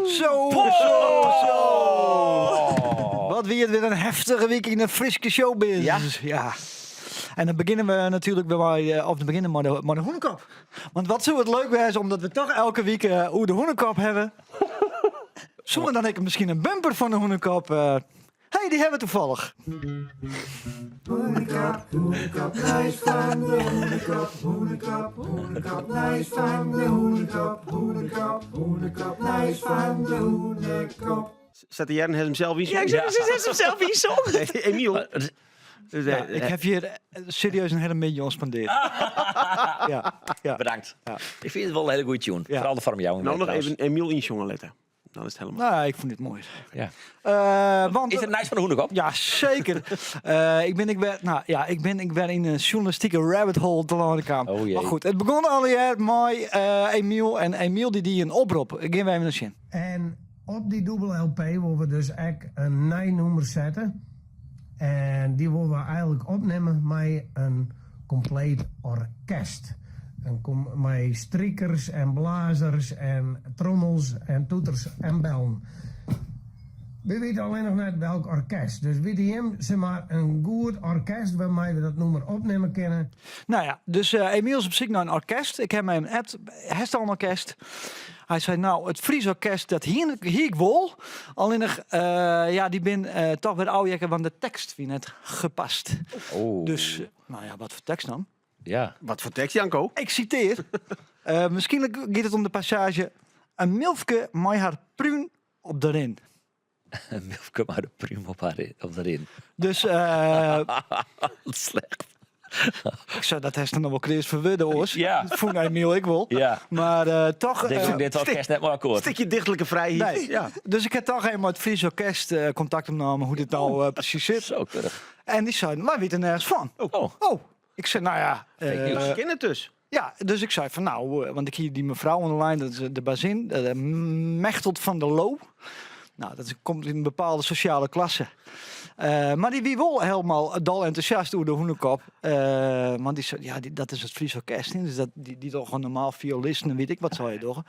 Zo, zo, zo. Wat wie it wer in heftige wike yn de Fryske showbiz. Ja. Ja. En dan begjinne we natuerlik wer mei, eh, of we begjinne mei de, mei de Hûnekop. Want wat soe it leuk wêze omdat we toch elke wike eh, oer de Hûnekop hawwe. Soe we dan ek miskien in bumper fan de Hûnekop... eh hey, dy hawwe we toevallig. Hûnekop, hûnekop, nijs fan de hûnekop. Hûnekop, hûnekop, nijs fan de hûnekop. Hûnekop, hûnekop, nijs fan de hûnekop. Zet de Jern hem zelf in? Ja, ik zeg, ze zet hem zelf in zong. Emiel. Dus, Ja, ik heb hier serieus een hele midden aan spendeerd. ja, ja. Bedankt. Ja. Ik vind het wel een hele goede tune. Ja. Vooral de vormjouwing. Nou nog trouwens. even Emiel injongen letten. Dan is het helemaal. Nou, ik vond dit mooi. Ja. Want, Is het nice van de Hûnekop? Ja, zeker. Ik ben, nou, ja, ik ben in een journalistieke rabbit hole te komen. Oh jee. Maar goed, het begon al jaar met Emiel. En Emiel die die een oproep. Ik ga even naar zien. En op die dubbel LP willen we dus echt een nijnummer zetten. En die willen we eigenlijk opnemen met een compleet orkest. Met strikers en blazers en trommels en toeters en bellen. We weten alleen nog net welk orkest. Dus weet je hem, zeg maar, een goed orkest waarmee we dat nummer opnemen kunnen. Nou ja, dus Emiel is op zoek naar een orkest. Ik heb hem een app. Hij is al een orkest. Hij zei, nou, het Fries orkest, dat hier, hier ik wol. Alleen nog, ja, die ben toch weer oude want de tekst wie net gepast. Oh. Dus, nou ja, wat voor tekst dan? Ja. Wat voor tekst, Janko? Ik citeer. Misschien gaat het om de passage. Een milfke met haar pruun op de rin. Een milfke maar de pruim op haar in, op de rin. Dus Wat slecht. ik zei, dat heeft dan nog wel Chris verwudde, oors. Ja. Dat vond Emiel ik wel. Ja. Maar toch... Denk ik dit orkest net maar akkoord. Stikje dichtelijke vrijheid. Nee. Ja. Dus ik heb toch helemaal het Fries Orkest contact opgenomen hoe dit nou precies zit. Zo keurig. En die zei, wij weten nergens van. Oh. Oh, ik zei, nou ja. Fake news. Ze kennen het dus. Ja, dus ik zei van nou, want ik hier die mevrouw on de lijn, dat is de bazin, Mechtelt van der Loo. Nou, dat komt in een bepaalde sociale klasse. Maar die wie wel helemaal dal enthousiast door de Hûnekop. Want die zei, ja, dat is het Fries Orkest. hè. Dus dat, die toch gewoon normaal violisten en weet ik wat zou je toch.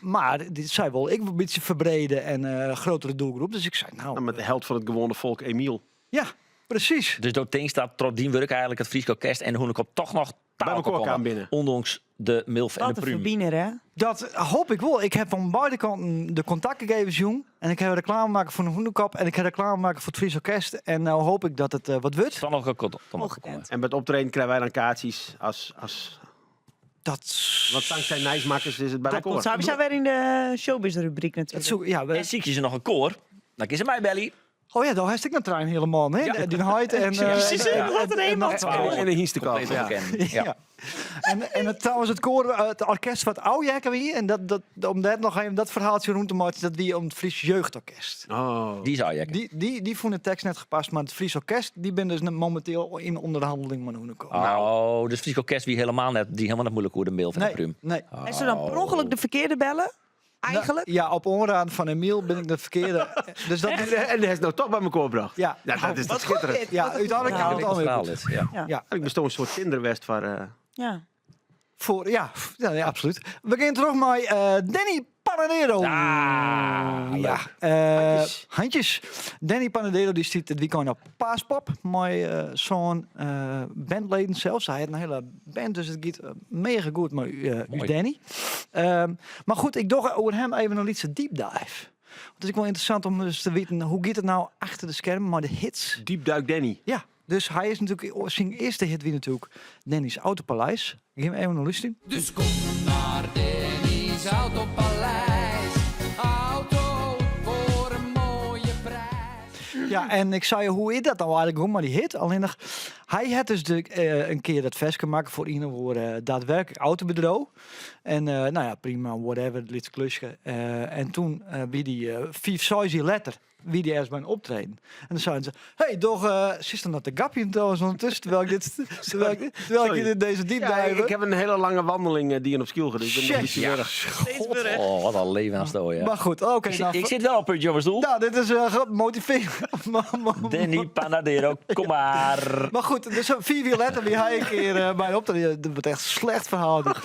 Maar die zei wel, ik wil een beetje verbreden en grotere doelgroep. Dus ik zei, nou, Nou, met de held van het gewone volk, Emiel. Ja, precies. Dus dat ding staat tot die werk eigenlijk het Fries Orkest en de Hûnekop toch nog Bij taal elkaar komen. aan binnen. Ondanks de milf en Wat de een pruim. verbiner, hè? Dat hoop ik wel. Ik heb van beide kanten de contactgegevens, jong. En ik heb reclame maken voor de Hûnekop. En ik heb reclame maken voor het Fries Orkest. En nou hoop ik dat het wat wordt. Dan nog een kot, dan nog een Ongekend. kot. En bij het optreden krijgen wij dan kaartjes als Dat Want dankzij Nijsmakkers is het bij Dat elkaar. komt sowieso weer in de showbiz-rubriek natuurlijk. Dat zoek, ja, we En zie je ze nog een koor, dan kies ze mij, Belly. Oh ja, daar heb ik een trein helemaal. Hè? Ja. Die huid en, Precies, wat er eenmaal En de hinstekant. Compleet Ja. onbekend. Ja. Ja. En het, trouwens, het koor, het orkest wat oude wie en dat, dat, om dat nog even dat verhaaltje rond te maken, dat wie om het Fries Jeugdorkest. Oh. Die zou je. Die vond de tekst net gepast, maar het Fries Orkest, die ben dus momenteel in onderhandeling met Hûnekop. Oh, dus Fries Orkest wie helemaal net, die helemaal net moeilijk hoe de mail van de Nee, pruim. nee. En ze dan per ongeluk de verkeerde bellen? Eigenlijk? Nou, ja, op onraad van Emiel ben ik de verkeerde. Dus dat En, en die is nou toch bij elkaar gebracht. Ja. Ja, dat is Wat toch goed schitterend. dit. Ja, Wat een goed uiteindelijk verhaal. kan het Ingewikkeld allemaal verhaal goed. dit. Ja. Ja. Ja. Ik ben een soort Tinderwest van... Ja. Voor, ja, ja, ja, absoluut. We gaan terug naar Danny Panadero. Ah, ja. leuk. Handjes. Handjes. Danny Panadero die zit het weekend op Paaspop. Met zo'n bandleden zelfs. Hij had een hele band, dus het gaat mega goed met Mooi. Danny. Maar goed, ik doe over hem even een liedje deep dive. Want het is ook wel interessant om eens te weten hoe gaat het nou achter de schermen, maar de hits. Diepduik Danny. Ja, dus hij is natuurlijk zijn eerste hit wie natuurlijk Danny's Autopaleis. Geef hem even een luisteren. Dus kom naar Danny's Autopaleis. Auto voor een mooie prijs. Ja, en ik zei, hoe is dat nou eigenlijk? Hoe maar die hit? Alleen nog, hij had dus de, een keer dat vers gemaakt voor iemand voor daadwerkelijk autobedrijf. En nou ja, prima, whatever, het liet klusje. En toen wie die 5, 6 jaar later, wie die ergens bij een optreden. En dan zeiden ze, hey, toch, zit dan dat de gapje trouwens ondertussen, terwijl ik dit, terwijl ik, terwijl ik Sorry. dit deze deep Ja, dive ik heb een hele lange wandeling die in op Skiel gedaan. Ik ben nog Shit. niet zo erg. Oh, wat een leven aan het ja. Maar goed, oké. Ik, nou, ik zit wel op een puntje op mijn stoel. Nou, dit is gemotiveerd. Danny Panadero, kom maar. Maar goed, goed, dus 4 jaar later wie hij een keer bij op. Dat wordt echt een slecht verhaal. dit.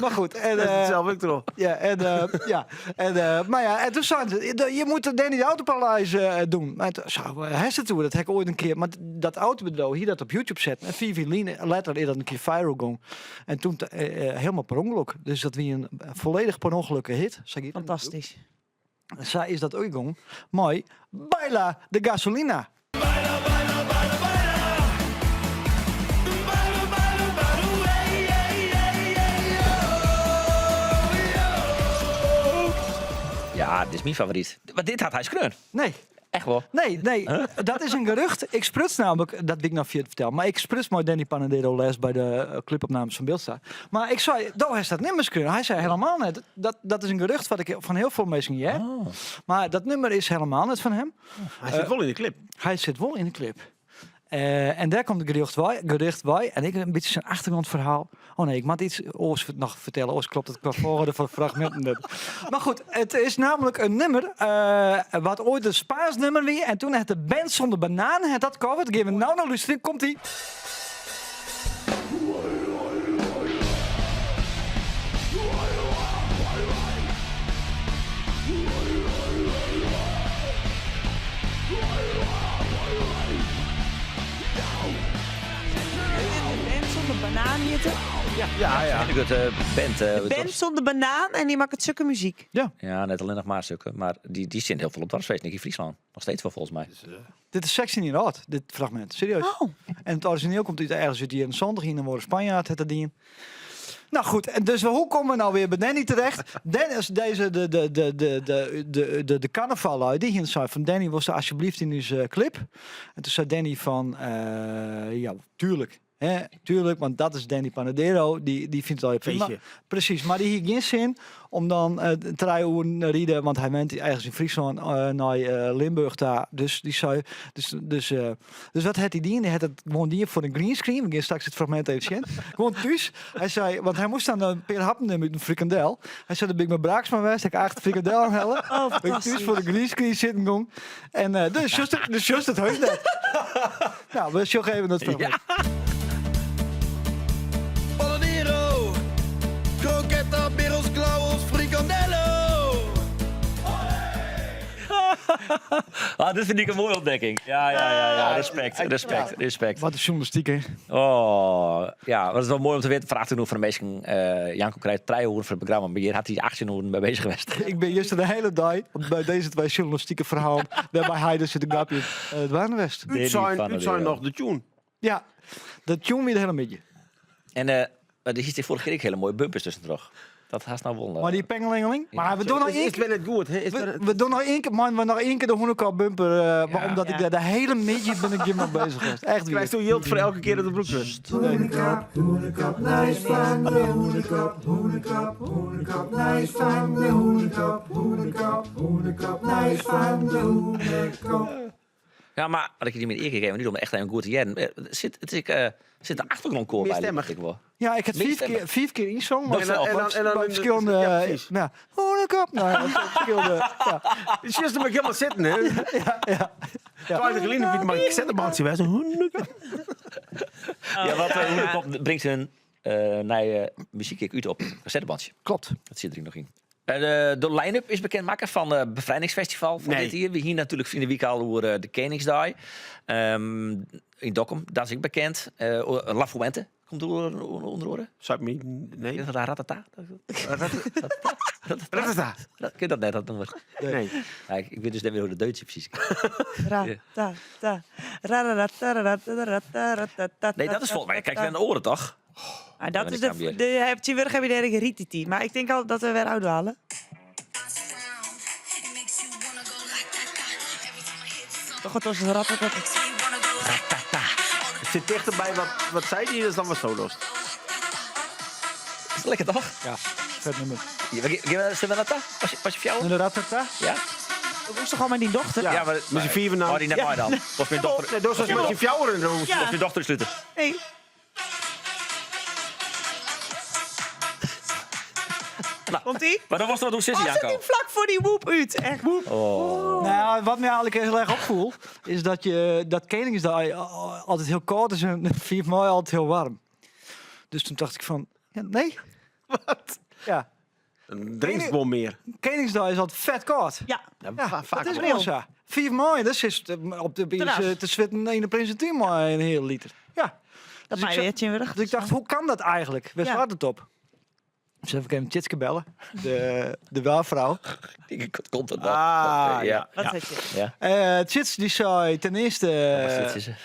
Maar goed, en, Dat is het zelf ook toch. ja, en, ja, en, maar ja, en toen zeiden ze, je moet de Danny de Autopaleis doen. Maar toen zei ik, hij zit toe, dat heb ik ooit een keer. Maar dat autobedrijf hier dat op YouTube zetten. En 4 jaar later is dat een keer viral gong. En toen helemaal per ongeluk. Dus dat wie een volledig per ongeluk hit. Zeg ik. Fantastisch. Zij is dat ook gong. Mooi. Baila de gasolina. Ja, dit is mijn favoriet. Maar dit had hij skreun. Nee. Echt wel. Nee, nee, dat is een gerucht. Ik spruts namelijk, dat wil ik nog via het vertellen, maar ik spruts maar Danny Panadero les bij de clipopnames van Beeldsta. Maar ik zei, daar is dat nummer skreun. Hij zei helemaal net. Dat is een gerucht wat ik van heel veel mensen heb. Maar dat nummer is helemaal net van hem. Hij zit wel in de clip. Hij zit wel in de clip. En daar komt de gerucht bij, gerucht bij. En ik een beetje zijn achtergrondverhaal. Oh nee, ik moet iets oors nog vertellen. Oors klopt het qua volgorde van fragmenten. net. Maar goed, het is namelijk een nummer wat ooit een Spaans nummer wie. En toen had de band zonder banaan het dat covered. Geef we nou naar luisteren. Komt ie. De band zonder banaan hier te. Ja, ja. Hele goede band. De band zonder banaan en die maakt het zulke muziek. Ja, net alleen nog maar stukken. Maar die zit heel veel op dwarsfeest, in Friesland. Nog steeds wel volgens mij. Dit is sexy niet oud, dit fragment. Serieus. Oh. En het origineel komt uit ergens uit die in zondag in de woorden Spanjaard het dat ding. Nou goed, en dus hoe komen we nou weer bij Danny terecht? Dennis, deze de carnaval uit, die hier zei van Danny was er alsjeblieft in onze clip. En toen zei Danny van, ja, tuurlijk. Hè, tuurlijk, want dat is Danny Panadero, die vindt het al prima. Feestje. Precies, maar die heeft geen zin om dan te rijden rijden, want hij woont ergens in Friesland naar Limburg daar. Dus die zei, dus, dus, dus wat had hij die? Die had het gewoon die voor een greenscreen. We gaan straks het fragment even zien. Gewoon thuis. Hij zei, want hij moest dan een paar happen nemen met een frikandel. Hij zei, dan ben ik met Braaksma geweest, heb ik 8 frikandel aan hellen. Oh, Ben ik thuis fantastisch. voor de greenscreen zitten gong. En dus just, dus just het heus net. Nou, we zullen even dat fragment. Panadero, croquetta, birrels, klauwels, frikandello. Ah, dit vind ik een mooie ontdekking. Ja, ja, ja, ja. Respect, respect, respect. Wat een journalistiek, hè? Oh, ja, dat is wel mooi om te weten. Vraagt u nog van de meesten. Janko krijgt 3 uur voor het programma, maar hier had hij 18 uur bij bezig geweest. Ik ben juist de hele dag bij deze twee journalistieke verhalen, waarbij hij dus zit een grapje het Waanwest. Danny Uitzijn van der uitzijn Wereld. nog de tune. Ja, dat tune weer de hele beetje. En maar er zit vorige keer ook hele mooie bumpers tussendoor. Dat haast nou wonder. Maar die pengelingeling. Maar we doen nog Is, één is het wel net goed, hè? Is het We, we doen nog één keer, man, we nog één keer de Hoenekop bumper. Maar omdat ik Ja. daar de hele middag ben ik hier mee bezig geweest. Echt weer. Krijgt u yield voor elke keer dat de broek rust? Hoenekap, hoenekap, nice van de hoenekap, hoenekap, hoenekap, nice van de hoenekap, hoenekap, hoenekap, nice van de hoenekap. Ja, maar had ik je die meer eerder gegeven, nu om echt een goed te jaren. Zit, het is, zit de achtergrondkoor bij? Meerstemmig. Ik wel. Ja, ik heb Meerstemmig. 4 keer inzong. Maar En dan- en dan- en dan- bij verschillende... ja, precies. Ja, Hoenekop. Nou, ja, dat zijn verschillende... Ja, Het is juist omdat ik helemaal zitten, hè? ja, ja. 20 geleden vind ik maar een cassettebandje bij. Zo'n hoenekap. Ja, want Hoenekop brengt hun nieuwe muziek uit op cassettebandje. Klopt. Dat zit er nog in. De line-up is bekend maken van het Bevrijdingsfestival van Nee. dit hier. We hier natuurlijk in de week al over de Koningsdag. In Dokkum, dat is ik bekend. La Fuente komt er onder oren. Zou ik me nee. Ken je dat Ratata? Ratata. Dat, ken je dat net, dat nummer? Nee. Ja, ik weet dus net meer hoe de Duitse precies. Ra, ta, ta. Ra, ra, ra, ta, ra, ra, ta, ra, ta, ra, ta, ta, Nee, dat is volgens mij. Kijk, weer aan de oren, toch? Maar dat ben is ik aan de, weer. de, heb je heb je de erge rititi. Maar ik denk al dat we weer uitdwalen. Toch het was het ratata. Het zit dichterbij wat zij die is dan wat solo's. Is lekker, toch? Ja, vet nummer. Ja, we dat daar? Was je voor jou? En de ratata? Ja? Dat moest toch al met die dochter? Ja, maar... Met z'n vieren nou. Oh, die net mij dan. Was mijn dochter... Nee, dat was met je fjouwen. Ja. Was mijn dochter sluiten. Nee. Komt ie? Maar dan was het wat hoe zit Oh, zet Janko? hem vlak voor die woep uit. Echt. Oh. Nou, wat mij eigenlijk heel erg opviel, is dat, je, dat Koningsdag altijd heel koud is en 4 mei altijd heel warm. Dus toen dacht ik van, ja, nee. Wat? Ja, Een drinksbom meer. Koningsdag is altijd vet koud. Ja. Ja, Ja, vaak dat is wel. wel zo. 4 mei, dat is op de Terras. bier te zwitten in de Prinsentuin maar een hele liter. Ja. Dat Dus ik mij zei- weer tjinwurig. Dus ik dacht, hoe kan dat eigenlijk? Waar Ja. slaat het op? Dus even ik even Tjitske bellen, de welvrouw. Ik komt het dan. Ah, ja. Wat zeg je? Ja. Tjits die zei ten eerste... Wat is het?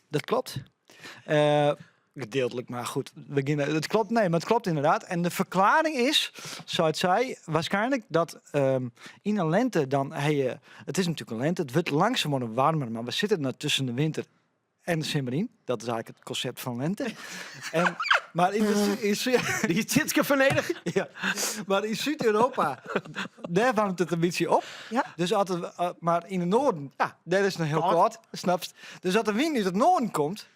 Dat klopt. Gedeeltelijk, maar goed. We beginnen, het klopt, nee, maar het klopt inderdaad. En de verklaring is, zoals zij, waarschijnlijk dat in de lente dan... Hey, het is natuurlijk een lente, het wordt langzaam worden warmer, maar we zitten nou tussen de winter en de Simmerien. Dat is eigenlijk het concept van lente. en, maar in, de, in, Zu- Die Tjitske vernederd. ja, maar in Zuid-Europa, daar warmt het een beetje op. Ja. Dus altijd, maar in het noorden, ja, daar is het nog heel koud, snap je? Dus als de wind uit het noorden komt,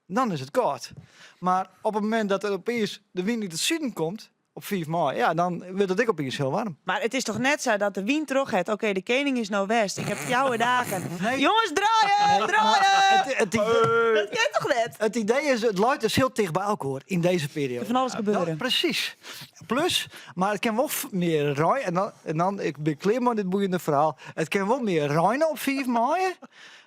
dan is het koud. Maar op het moment dat er opeens de wind uit het zuiden komt, op 4 mei, ja, dan wordt het ook opeens heel warm. Maar het is toch net zo dat de wind terug het. Oké, de koning is nou west. Ik heb jouwe dagen. Nee. Jongens, draaien! Draaien! Het, idee, Dat ken toch net? het idee is, het luidt dus heel dicht bij elkaar in deze periode. Van alles gebeuren. Dat, precies. Plus, maar het kan wel meer rij. En dan, ik ben klaar met dit boeiende verhaal. Het kan wel meer rijnen op 4 mei.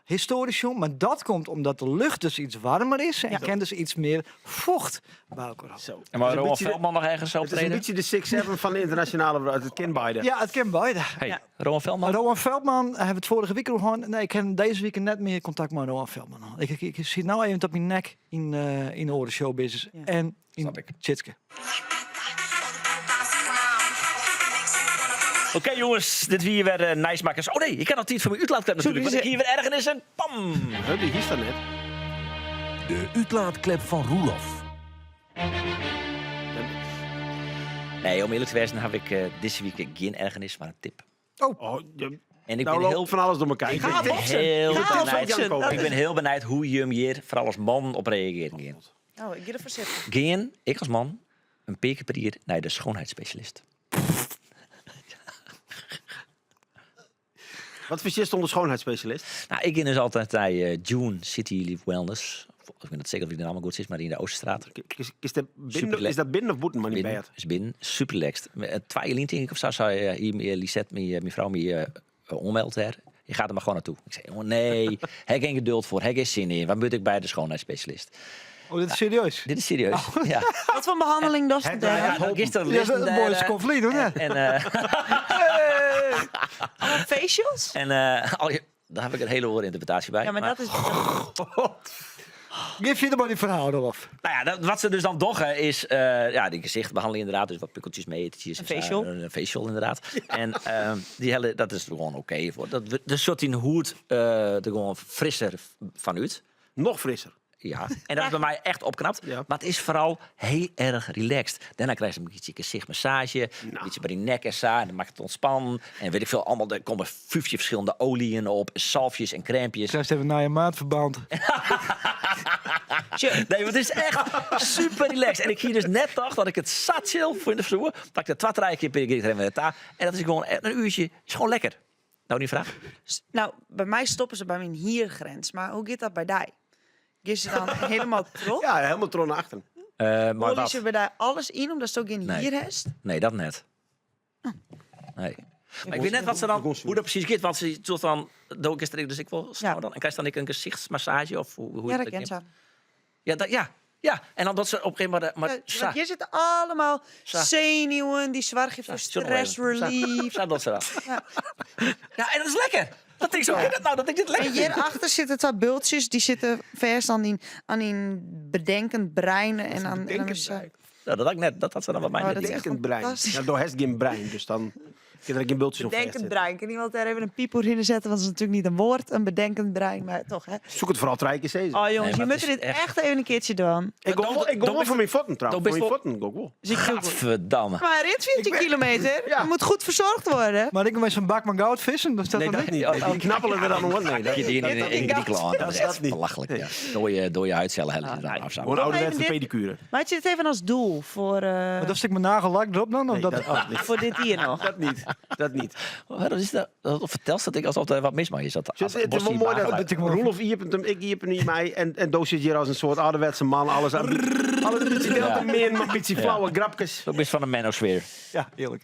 Historisch jong, maar dat komt omdat de lucht dus iets warmer is en kan dus iets meer vocht bij elkaar houden. Zo. En maar Het is een Rowan beetje de- Veldman nog ergens Het is een optreden? beetje de 6-7 van de internationale... Het kent beide. Ja, het kan beide. Hey, Ja. Rowan Veldman? Maar Rowan Veldman hebben we het vorige week al gehad. Nee, ik heb deze week net meer contact met Rowan Veldman. Ik zit nou even op mijn nek in de oren showbusiness Ja. en in Snap ik. Tjitske. Oké jongens, dit wie weer Nijsmakers. Oh nee, ik kan nog tijd voor mijn uitlaatklep natuurlijk. Want ik hier weer ergens en pam! Huh, die is daar net. De uitlaatklep van Roelof. Nee, om eerlijk te zijn heb ik deze week geen ergernis, maar een tip. Oh, je, En ik nou ben loopt heel, van alles door elkaar. ik Ik ben Ga boksen. heel Ga benijd. boksen. Dat Ik ben heel benijd hoe je hem hier, vooral als man, op reageert. Geen. Oh, ik ga ervoor zitten. Geen, ik als man, een paar keer per jaar naar de schoonheidsspecialist. Wat vind je onder schoonheidsspecialist? Nou, ik ging dus altijd naar June City Leaf Wellness. Ik weet niet zeker of die naam goed is, maar in de Oosterstraat. Is, dat binnen, Superle- is dat binnen of boeten, maar niet Binnen, bij is binnen, super relaxed. Twee lint denk ik of zo, zei hier, Lisette, mijn vrouw, me onmeld daar. Je gaat er maar gewoon naartoe. Ik zei, oh nee, heb geen geduld voor, heb geen zin in. Waar moet ik bij de schoonheidsspecialist? Oh, dit is serieus. Dit is serieus. Ja. Wat voor behandeling dat is Ja, het? nou, gisteren Ja, dat is listen een mooie daar, conflict, hoor. En, en, Allemaal facials? en al je, daar heb ik een hele hoge interpretatie bij. Ja, maar dat is... Geef je er maar die verhaal, Rolf. Nou ja, dat, wat ze dus dan doggen is ja, die gezichtbehandeling inderdaad. Dus wat pukkeltjes, metertjes. Een en zo. facial. Een facial inderdaad. En die hele, dat is gewoon oké. voor. Dat, de soort in hoed er gewoon frisser van uit. Nog frisser. Ja, en dat is bij mij echt opknapt. Ja. Maar het is vooral heel erg relaxed. Daarna krijg je een beetje gezichtmassage, een beetje bij die nek en zo. En dan maakt het ontspannen. En weet ik veel, allemaal, er komen 50 verschillende oliën op, salfjes en crèmpjes. Straks hebben we naar je maatverband. Nee, maar het is echt super relaxed. En ik hier dus net dacht dat ik het zat chill voor in de vloer. Dat ik de twat keer per keer en dat is gewoon een uurtje, is gewoon lekker. Nou, die vraag. Nou, bij mij stoppen ze bij mijn hiergrens. Maar hoe gaat dat bij die? Gaan ze dan helemaal trots? Ja, helemaal tron naar achteren. Maar Holen wat? ze bij daar alles in, omdat ze ook geen Nee. hier heeft? Nee, dat net. Nee. Maar ik weet net wat ze dan, hoe dat precies gaat, want ze tot dan, doe ik dus ik wil snel Ja. dan. En krijg dan ik een gezichtsmassage of hoe Ja, het dat kent ze. Ja, dat, ja, ja. En dan dat ze op een gegeven moment, maar Ja, sa, want hier zitten allemaal Sa. zenuwen, die zorgen voor Sa, zullen we stress even. Sa. relief. Sa, dat ze dat. Ja. Ja, en dat is lekker. Dat denk ik zo, dat nou, dat ik dit lekker En vind. hierachter zitten twee bultjes, die zitten vers aan die, aan die bedenkend brein. En aan, en aan Bedenkend brein. Nou, dat had ik net, dat had ze dan wat mij Oh, net dat is niet. echt Bedenkend brein. fantastisch. Ja, door heeft geen brein, dus dan... Kin der gjin bultsjes oan Bedenkend fêstsitte. brein. Kan iemand daar even een piep oerhinne zetten? Want dat is natuurlijk niet een woord, een bedenkend brein, maar toch hè. Soe ik it foaral trije kear sizze. Oh jongens, Nee, maar je het moet is dit echt- echt even een keertje doen. Ik dan- go wol- ik go dan wol bist- voor mijn voeten trouwens. dan Voor bist mijn voeten go ik wol. Dus ik doe goed. Gadverdamme. Maar hij rent 14 kilometer. Ja. Dat moet goed verzorgd worden. Maar ik met zo'n bak met goud vissen, dat staat Nee, dan dat niet. niet. Nee, die knappelen er dan om. Nee, dat Je die in, in, in Griekenland. Dat is dat echt niet. belachelijk. Ja. Door je, door je huidcellen hellen ze dan af. Gewoon ouderwetse Even dit- pedicure. Maar had je dit even als doel voor, eh, Maar dat stik mijn nagellak erop dan? Of Nee, dat, dat, dat niet. voor dit hier nog? Dat niet. Dat niet. Waarom is dat? Dat vertelt dat ik alsof er wat mis mee is. Dat, Dus het is wel mooi dat Roelof iepent hem, ik iepen niet mij. En, en Doos zit hier als een soort ouderwetse man. Alles aan alles een beetje delta min, maar een beetje flauwe grapjes. Ook best van de manosfeer. Ja, eerlijk.